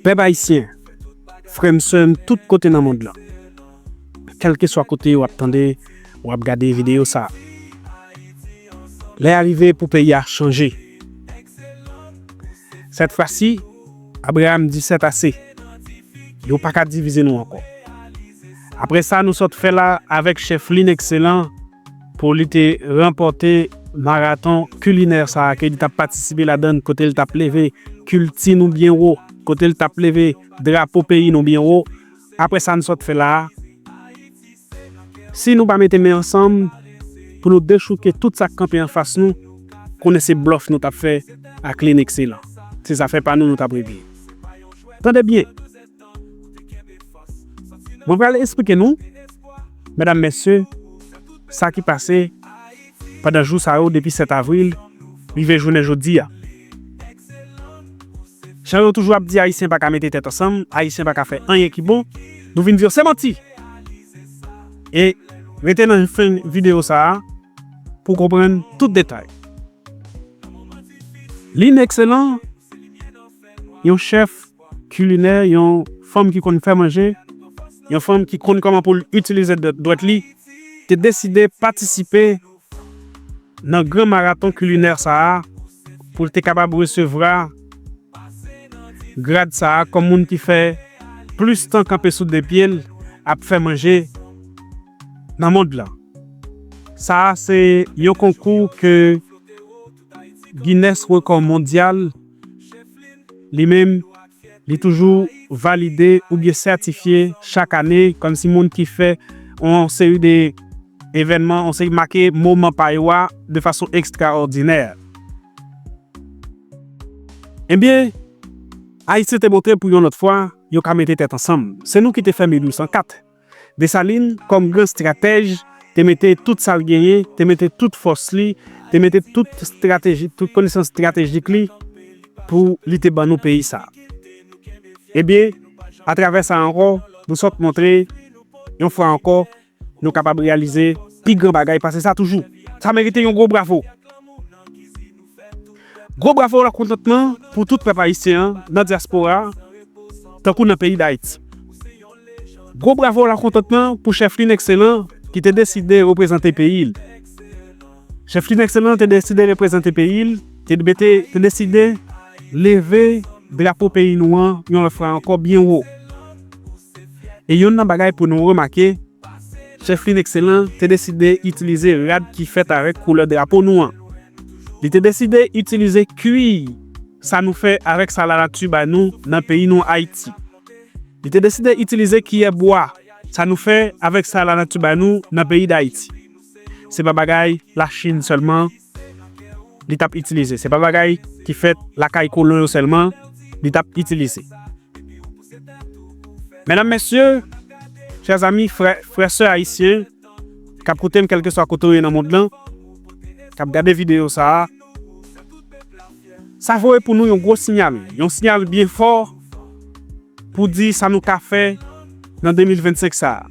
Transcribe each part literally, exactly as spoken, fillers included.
Pèp ayisyen, frè m, sè m, tout kote nan mond lan, kèlkeswa kote w ap tande, w ap gade videyo sa a, lè a rive pou peyi a chanje. Sèt fwa si, Abraham di sèt ase. Yo pa ka divize nou ankò. Apre sa, nou sot fè la avèk chèf Lin Excellent pou li te ranpòte maraton kilinè sa a ke li t ap patisipe ladan l, kote l t ap leve kilti nou byen wo, kote l t ap leve drapo peyi nou byen wo. Apre sa n sot fè la a, si nou pa mete men ansanm pou nou dechouke tout sa k kanpe anfas nou, konnen se blòf nou t ap fè ak Lin Excellent. Se zafè pa nou nou t ap regle. Tande byen. Mwen pral esplike nou, medam, mesye, sa ki pase pandan jou sa yo depi sèt avril rive jounen jodi a. Jan yo toujou ap di Ayisyen pa ka mete tèt ansanm, Ayisyen pa ka fè anyen ki bon, nou vin di yo se manti. E rete nan fen videyo sa a pou w konprann tout detay. Lin Excellent, yon chèf kilinè, yon fanm ki konn fè manje, yon fanm ki konn kòman pou l itilize dwèt li, te deside patisipe nan gran maraton kilinè sa a pou l te kapab resevwa grad sa a kòm moun ki fè plis tan kanpe sou de pye l ap fè manje nan mond lan. Sa a se yon konkou ke Guinness Record Mondial li menm li toujou valide oubyen sètifye chak ane kòmsi moun ki fè yon seri de evènman, yon seri make moman pa yo a de fason ekstraòdinè. Ebyen, Ayiti te montre pou yon lòt fwa yo ka mete tèt ansanm. Se nou ki te fè mil uit san kat. Desalin, kòm gran estratèj, te mete tout sa l genyen, te mete tout fòs li, te mete tout estrateji, tout konesans estratejik li pou li te ban nou peyi sa a. Ebyen, atravè sa ankò, nou sot montre, yon fwa ankò, nou kapab reyalize pi gran bagay pase sa toujou. Sa merite yon gwo bravo. Gwo bravo lakontantman pou tout pèp ayisyen an nan dyaspora a, tankou nan peyi Dayiti. Gwo bravo lakontantman pou chèf Lin Excellent ki te deside reprezante peyi l. Chèf Lin Excellent te deside reprezante peyi l, te mete, te deside leve drapo peyi nou an yon lòt fwa ankò byen wo. E youn nan bagay pou nou remake, chèf Lin Excellent te deside itilize rad ki fèt avèk koulè drapo nou an. Li te deside itilize kwi sa nou fè avèk sa lanati bay nou nan peyi nou Ayiti. Li te deside itilize kiyè bwa sa nou fè avèk sa lanati bay nou nan peyi Dayiti. Se pa bagay Lachin sèlman li t ap itilize. Se pa bagay ki fèt lakay kolon yo sèlman li t ap itilize. Medam, mesye, chè zami, frè, frè, sè ayisyen k ap koute m kèlkeswa kote w ye nan mond lan, k ap gade videyo sa a, sa voye pou nou yon gwo siyal, yon siyal byen fò pou di sa nou ka fè nan de mil vennsenk sa a.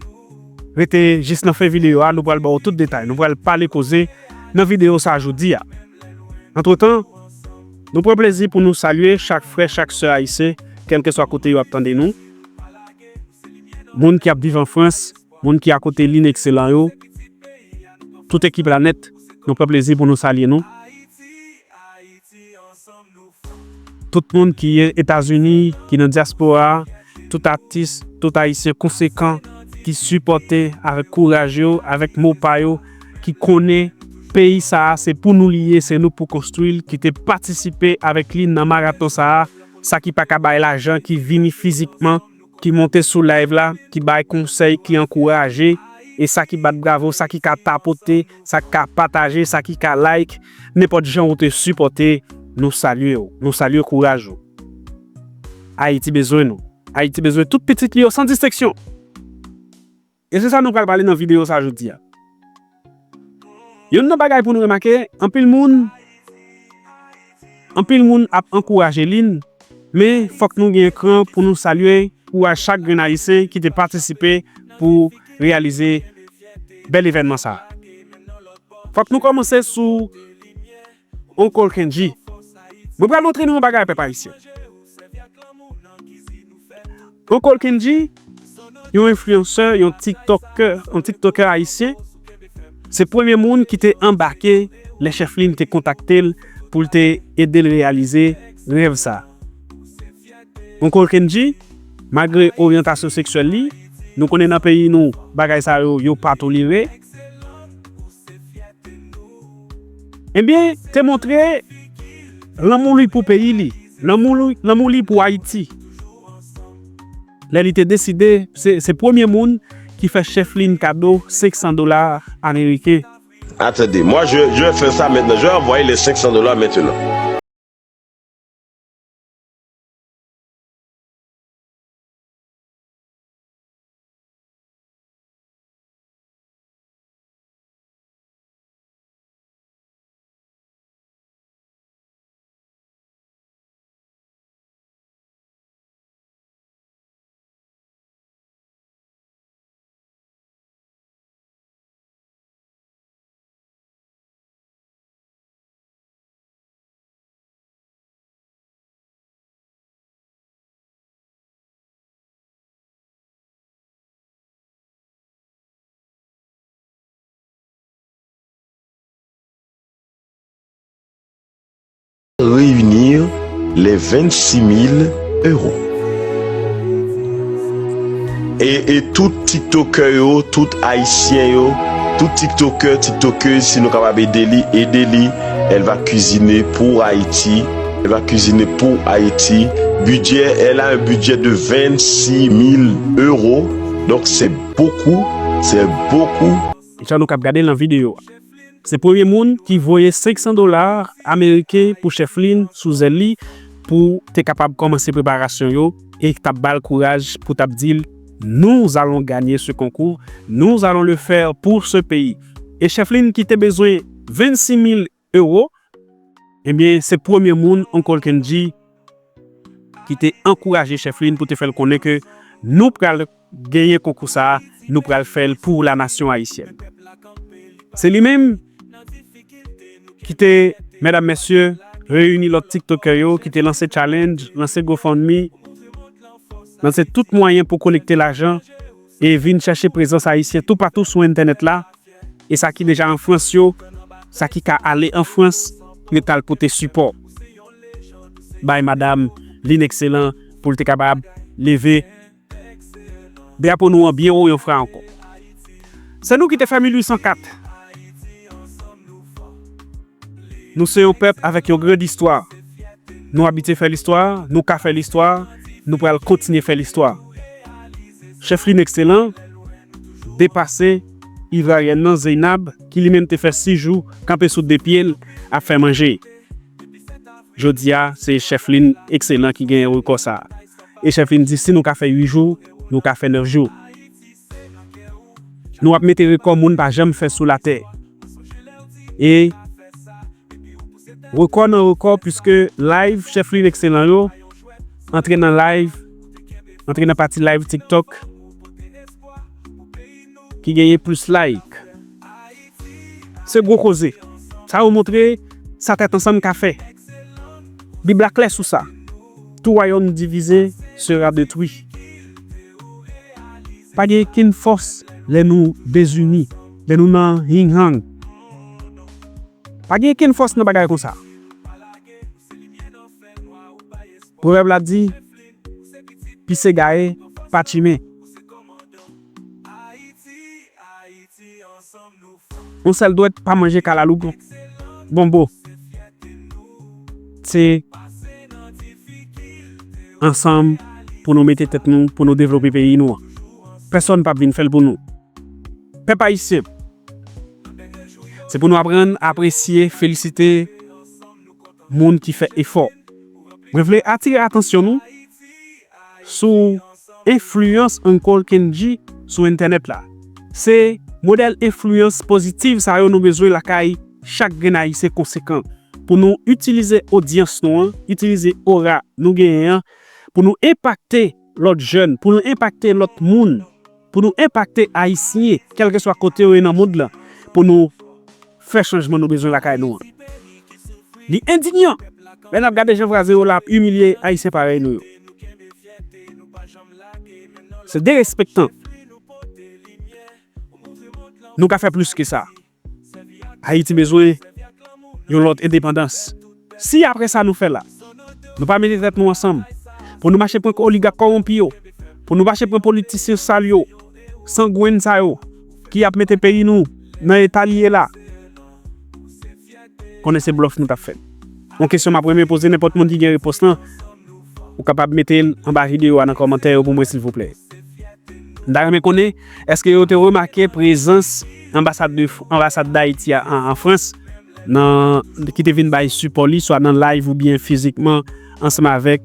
Rete jis nan fen videyo a, nou pral ba w tout detay, nou pral pale koze nan videyo sa a jodi a. Antretan, nou pran plezi pou nou salye chak frè, chak sè ayisyen, kèlkeswa kote yo ap tande nou. Moun ki ap viv an Frans, moun ki akote Lin Excellent yo, tout ekip la nèt, nou pran plezi pou nou salye nou. Tout moun ki Etazini, ki nan dyaspora a, tout atis, tout ayisyen konsekan ki sipòte avèk kouraj yo, avèk mo pa yo, ki konnen peyi sa a se pou nou li ye, se nou pou konstwi l, ki te patisipe avèk li nan maraton sa a, sa ki pa ka bay lajan, ki vini fizikman, ki monte sou live la, ki bay konsèy, ki ankouraje, e sa ki bat bravo, sa ki ka tapote, sa ki ka pataje, sa ki ka like, nenpòt jan ou te sipòte, nou salye w, nou salye kouraj ou. Ayiti bezwen nou. Ayiti bezwen tout pitit li yo san distenksyon. E se sa nou pral pale nan videyo sa jodi a. Youn nan bagay pou nou remake, anpil moun, anpil moun ap ankouraje Lin, men fòk nou gen kran pou nou salye kouraj chak grenn ayisyen ki te patisipe pou reyalize bèl evènman sa a. Fòk nou kòmanse sou Uncle Kendji. Mwen pral montre nou yon bagay, pèp ayisyen. Uncle Kendji, yon enfliyansè, yon tiktokè, yon tiktokè ayisyen, se premye moun ki te anbake lè Chèf Lin te kontakte l pou l te ede l reyalize rèv sa. Uncle Kendji, malgre oryantasyon seksyèl li, nou konnen nan peyi nou, bagay sa yo, yo pa tolere. Ebyen, te montre lanmou li pou peyi li, lanmou li, lanmou li pou Ayiti. Lè li te deside, se, se premye moun ki fè Chèf Lin kado senk san dola ameriken. Attendez, moi je, je vais faire ça maintenant. Je vais envoyer les cinq cents dollars maintenant. Réunir les vingt-six mille euros. E, e tout tiktokè yo, tout ayisyen yo, tout tiktokè, tiktokèz, si nou kapab ede li, ede li. Elle va cuisiner pour Haïti. Elle va cuisiner pour Haïti. Budget, elle a un budget de vingt-six mille euros. Donc c'est beaucoup, c'est beaucoup. Jan nou k ap gade nan videyo a. Se premye moun ki voye senk san dola ameriken pou Chèf Lin sou zèl li pou te kapab kòmanse preparasyon yo e t ap ba l kouraj pou t ap di l, nous allons gagner ce concours, nous allons le faire pour ce pays. E Chèf Lin ki te bezwen vennsis mil ewo, ebyen, se premye moun Uncle Kendji ki te ankouraje Chèf Lin pou te fè l konnen ke nou pral genyen konkou sa a, nou pral fè l pou la nation haïtienne. Se li menm ki te, medam, mesye, reyini lòt tiktokè yo, ki te lanse challenge, lanse GoFundMe, lanse tout mwayen pou kolekte lajan e vin chèche prezans ayisyen toupatou sou entènèt la. E sa ki deja an Frans yo, sa ki ka ale an Frans, yo t al pote sipò bay madam Lin Excellent pou l te kapab leve drapo nou an byen wo yon fwa ankò. Se nou ki te fè mil uit san kat. Nou se yon pèp avèk yon grand istwa. Nou abitye fè listwa, nou ka fè listwa, nou pral kontinye fè listwa. Chèf Lin Excellent depase ivoiryèn nan Zeynab, ki li menm te fè sis jou kanpe sou de pye l ap fè manje. Jodi a, se Chèf Lin Excellent ki genyen rekò sa a. E Chèf Lin di, si nou ka fè uit jou, nou ka fè nèf jou. Nou ap mete rekò moun pa janm fè sou latè. E rekò nan rekò, piske live Chèf Lin Excellent yo antre nan live, antre nan pati live TikTok ki genyen plis like. Se gwo koze. Sa yo montre sa tèt ansanm ka fè. Bib la klè sou sa. Tout royaume divisé sera détruit. Pa gen okenn fòs lè nou dezini, lè nou nan ying yang. Pa gen okenn fòs nan bagay konsa. Pwovèb la di, pise gaye, pa chimen. Yon sèl dwèt pa manje kalalou gon-, gonbo. Se ansanm pou nou mete tèt nou, pou nou devlope peyi nou an. Pèsonn p ap vin fè l pou nou. Pèp ayisyen, se pou nou aprann apresye, felisite moun ki fè efò. Mwen vle atire atansyon nou sou enfliyans Uncle Kendji sou entènèt la. Se modèl enfliyans pozitiv sa yo nou bezwen lakay chak grenn Ayisyen konsekan pou nou itilize odyans nou an, itilize ora nou genyen an, pou nou enpakte lòt jèn, pou nou enpakte lòt moun, pou nou enpakte Ayisyen, kèlkeswa kote yo ye nan mond lan, pou nou fè chanjman nou bezwen lakay nou an. Li endinyan lè n ap gade jan vwazen yo la ap imilye Ayisyen parèy nou yo. Se derespektan. Nou ka fè plis ke sa. Ayiti bezwen yon lòt endepandans. Si apre sa nou fè la, nou pa mete tèt nou ansanm pou nou mache pran oligak kòwonpi yo, pou nou mache pran politisyen sal yo, sangwen sa yo, ki ap mete peyi nou nan eta li ye la, konnen se blòf nou t ap fè. Yon kesyon m ap renmen poze nenpòt moun ki gen repons lan, ou kapab mete l anba videyo a nan kòmantè yo pou mwen silvouplè. M ta renmen konnen, èske yo te remake prezans anbasad de, anbasad Dayiti a an, an Frans, nan, ki te vin bay sipò li, swa nan live oubyen fizikman, ansanm avèk,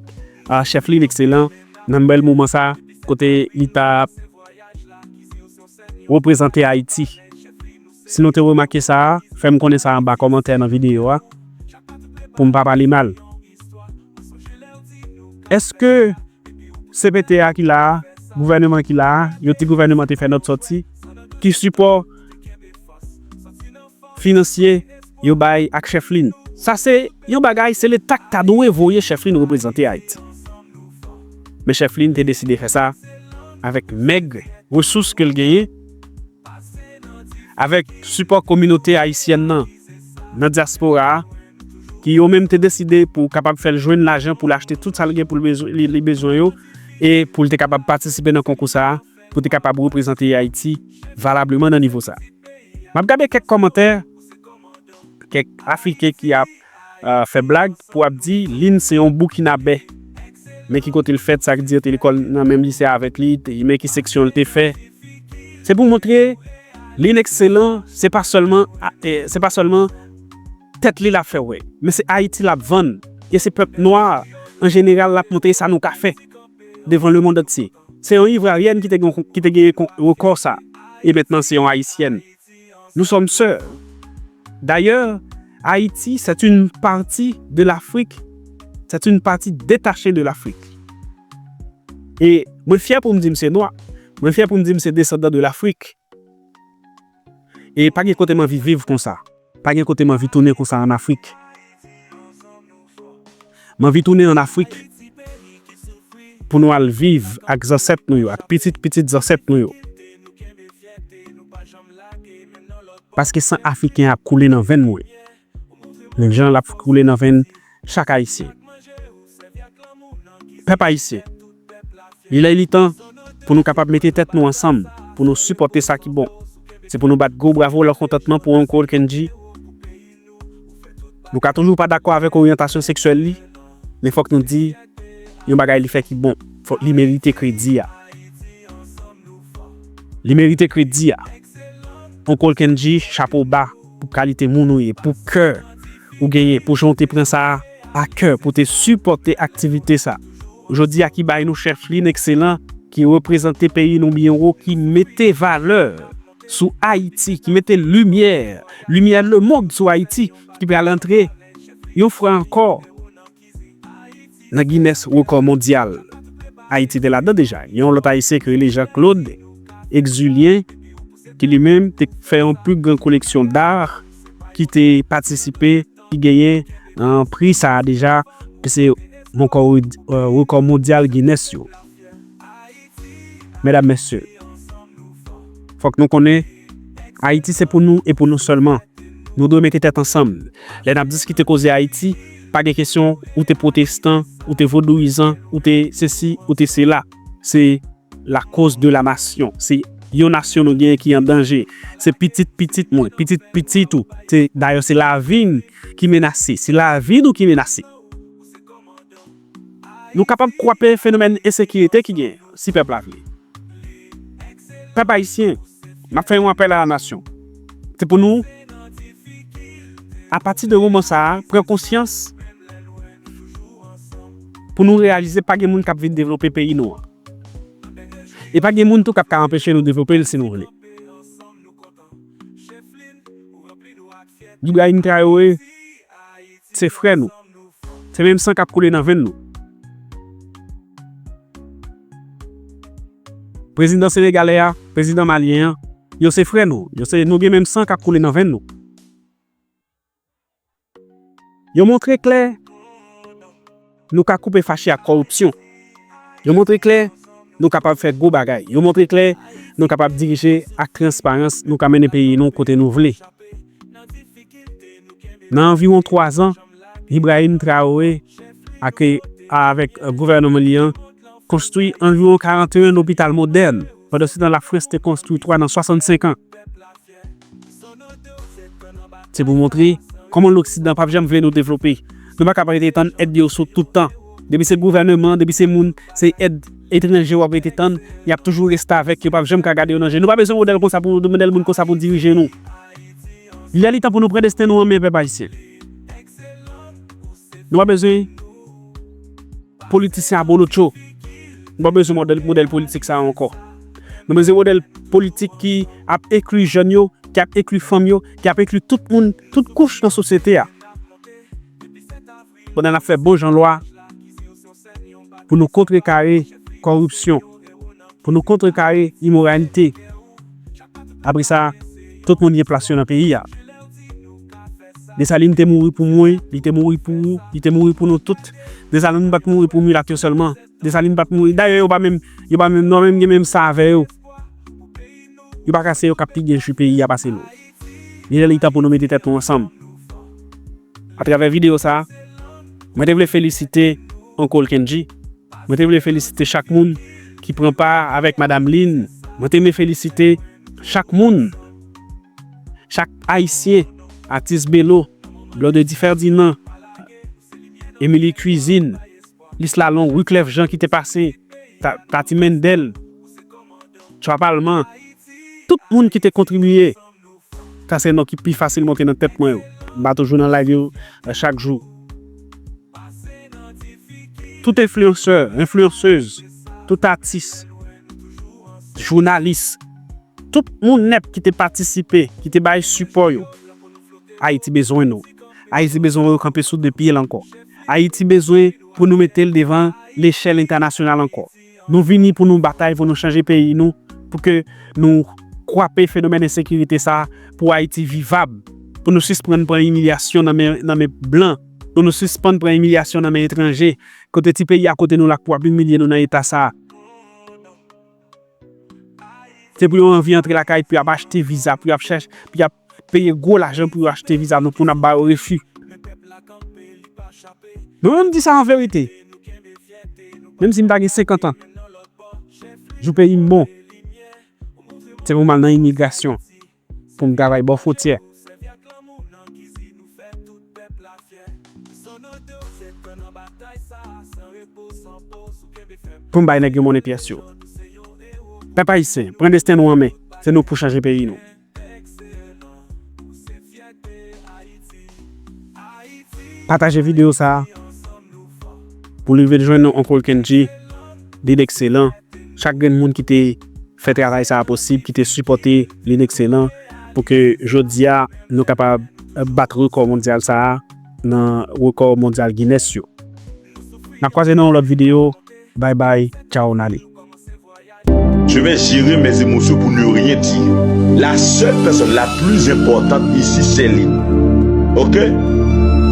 a, chèf li, Lekselan, nan bèl moman sa, kote li t ap reprezante Ayiti. Si nou te remake sa, fè m konnen sa anba kòmantè nan videyo a, pou m pa pale mal. Èske C P T a ki la a, gouvèneman ki la a, yon ti gouvèneman te fè nòt sòti, ki sipò finansye yo bay ak Chèflin? Sa se yon bagay, se Leta k ta dwe voye Chèflin reprezante Ayiti. Men Chèflin te deside fè sa avèk mèg resous ke l genyen, avèk sipò kominote ayisyèn nan, nan dyaspora a, ki yo menm te deside pou kapab fè l jwenn lajan pou l achte tout sa l gen pou l bezwen, li, li bezwen yo, e pou l te kapab patisipe nan konkou sa a, pou te kapab reprezante Ayiti valableman nan nivo sa a. M ap gade kèk kòmantè, kèk Afriken ki ap, a, fè blag pou ap di Lin se yon Boukinabè. Men ki kote l fèt, sa k di yo te lekòl nan menm lise avèk li, te, men ki seksyon l te fè. Se pou montre Lin Ekselan, se pa sèlman, a, e, se pa sèlman tèt li l ap fè wè, men se Ayiti l ap vann. E se pèp nwa an jeneral l ap montre sa nou ka fè devan lemonn antye. Se yon Ivwaryèn ki te gen, ki te genyen kon-, rekò sa. E mentnan, se yon Ayisyèn. Nous sommes sœurs. D'ailleurs, Haïti, c'est une partie de l'Afrique. C'est une partie détachée de l'Afrique. E mwen fyè pou m di m se nwa. Mwen fyè pou m di m se desandan de Lafrik. E pa gen kote m anvi viv konsa. Pa gen kote m anvi tounen konsa ann Afrik. M anvi tounen ann Afrik pou nou al viv ak zansèt nou yo, ak pitit pitit zansèt nou yo. Paske san afriken ap koule nan venn mwen. Menm jan l ap koule nan venn chak Ayisyen. Pèp ayisyen, li lè li tan pou nou kapab mete tèt nou ansanm, pou nou sipòte sa ki bon. Se pou nou bat gwo bravo lakontantman pou Uncle Kendji. Nou ka toujou pa dakò avèk oryantasyon seksyèl li, men fòk nou di yon bagay li fè ki bon. Fòk li merite kredi a. Li merite kredi a. Uncle Kendji, chapo ba pou kalite moun ou ye, pou kè ou genyen, pou jan w te pran sa a kè, pou te sipòte aktivite sa. Jodi a ki bay nou chèf Lin Ekselan, ki reprezante peyi nou byen wo, ki mete valè sou Ayiti, ki mete limyè, limyè lemonn sou Ayiti, ki pral antre yon fwa ankò nan Guinness rekò mondyal. Ayiti te ladan deja. Yon lòt Ayisyen ki rele Jean Claude Exulien, ki li menm te fè yon pli gran koleksyon d'art, ki te patisipe, ki genyen, euh, pri sa a deja, ke se rekò, euh, rekò mondyal Guinness yo. Medam, mesye, fòk nou konnen, Ayiti se pou nou e pou nou sèlman. Nou dwe mete tèt ansanm. Lè n ap diskite koze Ayiti, pa gen kesyon ou te pwotestan, ou te vodouyizan, ou te sesi, ou te sela. Se la cause de la nation. Se yon nasyon nou genyen ki an danje. Se pitit pitit mwen, pitit pitit ou. Se, dayè, se lavi n ki menase. Se lavi nou ki menase. Nou kapab kwape fenomèn ensekirite ki genyen, si pèp la vle. Pèp ayisyen, m ap fè yon apèl a la nasyon. Se pou nou, apati de moman sa a, pran konsyans pou nou reyalize pa gen moun k ap vin devlope peyi nou an. E pa gen moun tou k ap ka anpeche nou devlope l si nou vle. Ibrahim Traoré, se frè nou. Se menm san k ap koule nan venn nou. Prezidan senegalè a, prezidan malyen an, yo se frè nou. Yo se, nou gen menm san k ap koule nan venn nou. Yo montre klè, nou ka koupe fache ak kòripsyon. Yo montre klè, nou kapab fè gwo bagay. Yo montre klè, nou kapab dirije ak transparans, nou ka mennen peyi nou kote nou vle. Nan anviwon twa zan, Ibrahim Traoré ak, avèk, eh, gouvènman li an, konstwi anviwon karanteyen lopital modèn. Pandansetan, Lafrans te konstwi twa nan swasannsenk an. Se pou montre kòman Loksidan p ap janm vle nou devlope. Nou pa ka rete tann èd yo sou tout tan. Depi se gouvènman, depi se moun, se èd etranje w ap rete tann, y ap toujou reste avèk, yo p ap janm ka gade yo nan je. Nou pa bezwen modèl konsa pou, modèl moun konsa pou dirije nou. Lè li tan pou nou pran desten nou an men, pèp ayisyen. Nou pa bezwen politisyen abolotcho. Nou pa bezwen modèl, modèl politik sa a ankò. Nou bezwen modèl politik ki ap enkli jèn yo, ki ap enkli fanm yo, ki ap enkli tout moun, tout kouch nan sosyete a. Pandan n ap fè bon jan lwa pou nou kontrekare kòripsyon, pou nou kontrekare imoralite. Apre sa, tout moun gen plas yo nan peyi a. Desalin te mouri pou mwen, li te mouri pou ou, li te mouri pou nou tout. Desalin pa t mouri pou milat yo sèlman. Desalin pa t mouri. Dayè, yo pa menm, yo pa menm, nou menm gen menm san avè yo. Yo pa ka se yo k ap pi byen jwi peyi a pase nou. Li lè li tan pou nou mete tèt nou ansanm. Atravè videyo sa a, mwen te vle felisite Uncle Kendji. Mwen te vle felisite chak moun ki pran pa avèk Madam Lynn. Mwen te vle felisite chak moun, chak Ayisyen, Atis Belo, Blondedy Ferdinand, Emily Cuisine, lis la long, Wiclef Jean ki te pase, Ta-, Tati Mendel, Tchwa Palman, tout moun ki te kontribye. Sa se non ki pi fasil monte nan tèt mwen yo. M pa toujou nan live yo, eh, chak jou. Tout enfliyansè, enfliyansez, tout atis, jounalis, tout moun nèt ki te patisipe, ki te bay sipò yo. Ayiti bezwen nou. Ayiti bezwen wè yo kanpe sou de pye l ankò. Ayiti bezwen pou nou mete l devan lechèl entènasyonal ankò. Nou vini pou nou batay, pou nou chanje peyi nou, pou ke nou kwape fenomèn ensekirite sa a, pou Ayiti vivab, pou nou sispann pran imilyasyon nan men, nan men blan, pou nou sispann pran imilyasyon nan men etranje, kote ti peyi a kote nou la k pou ap imilye nou nan eta sa a. Se pou yo anvi antre lakay, pou y ap achte viza, pou y ap chèche, pou y ap peye gwo lajan pou yo achte viza, nou, pou n ap ba yo refi. Nou menm di sa an verite. Menm si m ta gen senkant an, jou peyi m bon, se pou m al nan imigrasyon, pou m travay bò fwontyè, pou m bay nèg yo monnen pyès yo. Pèp ayisyen, pran desten nou an men. Se nou k pou chanje peyi nou. Pataje videyo sa a pou li vin jwenn nou Uncle Kendji, Lin Ekselan, chak grenn moun ki te fè travay sa a posib, ki te sipòte Lin Ekselan, pou ke jodi a nou kapab bat rekò mondyal sa a nan rekò mondyal Guinness yo. N ap kwaze nan yon lòt videyo. Bye bye, tchaw, n ale. Je vais gérer mes émotions pour ne rien dire. La seule personne la plus importante ici, c'est Lin. Ok?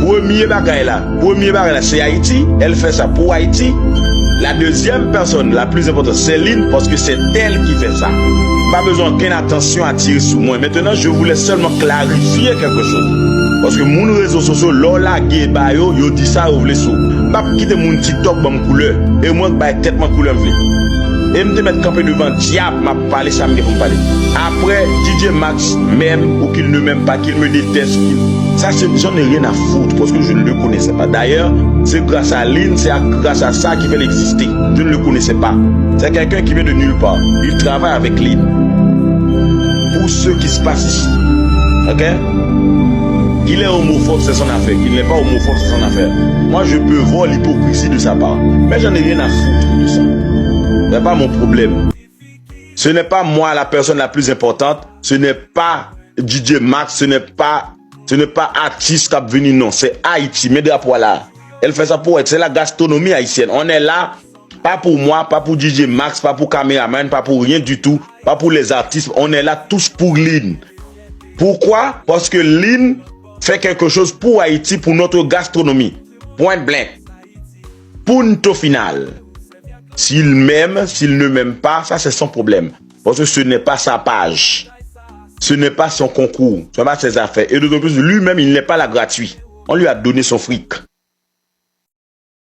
Premye bagay la, premye bagay la, se Ayiti. Elle fait ça pour Haïti. La deuxième personne la plus importante, c'est Lin, parce que c'est elle qui fait ça. Pa bezwen okenn atansyon atire sou mwen. Maintenant, je voulais seulement clarifier quelque chose. Paske moun rezo sosyo, lè w lage ba yo, yo di sa yo vle sou ou. M p ap kite moun TikTok ban m koulè. E mwen k bay tèt mwen koulè m vle. E m te mèt kanpe devan dyab, m ap pale sa m gen pou m pale. Après, D J Max m'aime ou qu'il ne m'aime pas, qu'il me déteste, qu'il... Ça, c'est, j'en ai rien à foutre, parce que je ne le connaissais pas. D'ailleurs, c'est grâce à Lin, c'est à, grâce à ça qui fait l'exister. Je ne le connaissais pas. C'est quelqu'un qui vient de nulle part. Il travaille avec Lin. Pour ce qui se passe ici. Ok? Qu'il est homophobe, c'est son affaire. Qu'il n'est pas homophobe, c'est son affaire. Moi, je peux voir l'hypocrisie de sa part. Mais j'en ai rien à foutre de ça. C'est pas mon problème. Ce n'est pas moi la personne la plus importante. Ce n'est pas D J Max. Ce n'est pas, ce n'est pas artiste qui a venu. Non, c'est Haïti. Men drapo a la. Elle fait ça pour elle. C'est la gastronomie haïtienne. On est là, pas pour moi, pas pour D J Max, pas pour caméraman, pas pour rien du tout, pas pour les artistes. On est là tous pour Lin. Pourquoi? Parce que Lin fait quelque chose pour Haïti, pour notre gastronomie. Point blank. Punto final. S'il m'aime, s'il ne m'aime pas, ça c'est son problème. Parce que ce n'est pas sa page. Ce n'est pas son concours. Ce n'est pas ses affaires. Et d'autant plus, lui-même, il n'est pas là gratuit. On lui a donné son fric.